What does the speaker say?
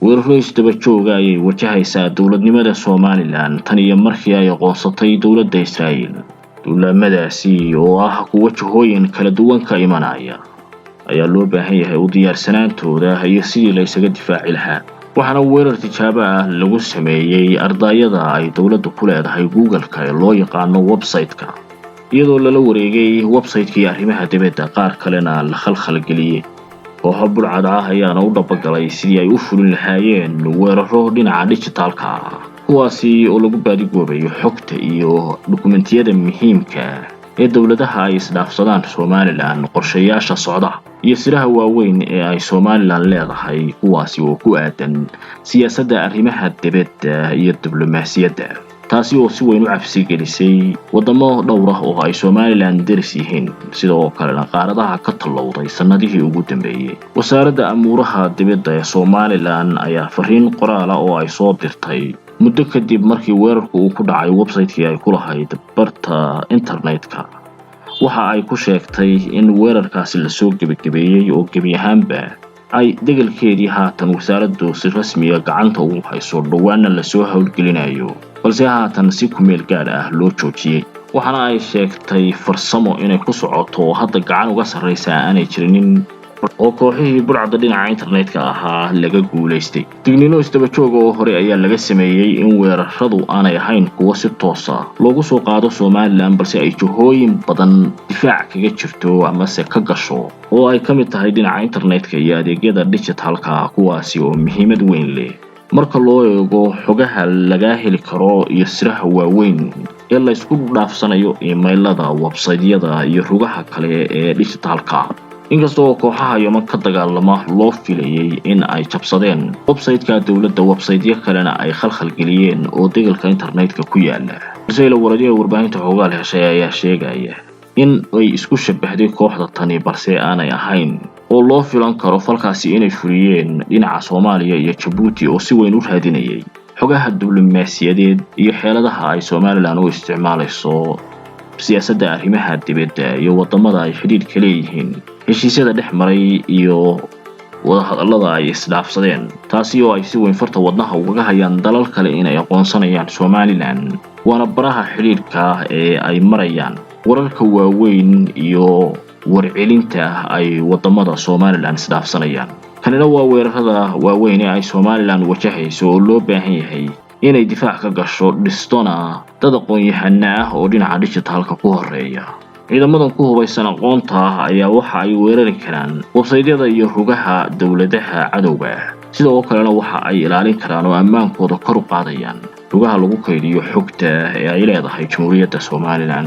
Weeraro isdaba jooga ayay wajahaysaa dowladnimada Somalilan tan iyo markii ay aqoonsatay dowladda Israa'iil. Duulaamadaasi oo ah kuwo jihooyin kala duwan ka imanaya ayaa loo baahan yahay u diyaarsanaantooda iyo sidii la isaga difaaci lahaa. Waxaana weerar tijaabo ah lagu sameeyey ardaayada ay dowladdu ku leedahay Google-ka ee loo yaqaano website-ka, iyadoo lala wareegay website-kii arrimaha dibadda, qaar kalena la khalkhalgeliyey. Kooxo burcad ah ayaana u dhabagalay sidii ay u fulin lahaayeen weeraro dhinaca dijitaalka ah, kuwaasi oo lagu baadigoobayo xogta iyo dukumentiyada muhiimka ee dowladaha ay isdhaafsadaan Somalilan, qorshayaasha socda iyo siraha waaweyn ee ay Somalilan leedahay, kuwaasi oo ku aadan siyaasadda arrimaha dibadda iyo diblomaasiyadda, taasi oo si weyn u cabsi gelisay wadamo dhowr ah oo ay Somalilan deris yihiin, sidoo kalena qaaradaha ka tallowday sannadihii ugu dambeeyey. Wasaaradda amuuraha dibadda ee Somalilan ayaa fariin qoraala oo ay soo dirtay muddo kadib markii weerarku uu ku dhacay website-kii ay ku lahayd barta internet-ka waxa ay ku sheegtay in weerarkaasi lasoo gebagabeeyey oo gebi ahaanba ay degalkeedii haatan wasaaraddu si rasmiya gacanta ugu hayso, dhowaana lasoo howlgelinayo, balse haatan si kumeel gaadh ah loo joojiyey. Waxaana ay sheegtay farsamo inay ku socoto oo hadda gacan uga sarraysa aanay jirinin, oo kooxihii burcadda dhinaca internetka ahaa laga guulaystay. Digniino isdaba jooga oo hore ayaa laga sameeyey in weeraradu aanay ahayn kuwo si toosa loogu soo qaado Somalilan, balse ay jihooyin badan difaac kaga jirto amase ka gasho, oo ay ka mid tahay dhinaca internetka iyo adeegyada dijitaalka, kuwaasi oo muhiimad weyn leh marka loo eego xogaha laga heli karo iyo siraha waaweyn ee la isku dhaafsanayo emailada, website-yada iyo rugaha kale ee dijitaalka. Inkasta oo kooxaha Yeman ka dagaalama loo filayay in ay jabsadeen website-ka dowladda, website-yo kalena ay khalkhalgeliyeen oo degalka internetka ku yaala, balse ilo wareedyo warbaahinta Xogaal heshay ayaa sheegaya in ay isku shabahday kooxda tani, balse aanay ahayn, oo loo filan karo falkaasi inay fuliyeen dhinaca Soomaaliya iyo Jabuuti oo si weyn u raadinayay xogaha diblomaasiyadeed iyo xeeladaha ay Somalilan u isticmaalayso siyaasadda arrimaha dibadda iyo wadamada ay xidhiidhka leeyihiin, heshiisyada dhex maray iyo wadahadallada ay isdhaafsadeen, taasi oo ay si weyn farta wadnaha ugaga hayaan dalal kale inay aqoonsanayaan Somalilan. Waana baraha xidhiidhka ee ay marayaan wararka waaweyn iyo warcelinta ay wadamada Somalilan isdhaafsanayaan. Kanina waa weerarada waaweyn ee ay Somalilan wajahayso oo loo baahan yahay inay difaac ka gasho, dhistona dad aqoon-yahano ah oo dhinaca dijitaalka ku horeeya. Ciidamadan ku hubaysan aqoonta ayaa waxa ay weerari karaan websaydyada iyo rugaha dowladaha cadowga, sidoo kalena waxa ay ilaalin karaan oo ammaankooda kor u qaadayaan rugaha lagu kaydiyo xogta ee ay leedahay Jamhuuriyadda Somalilan.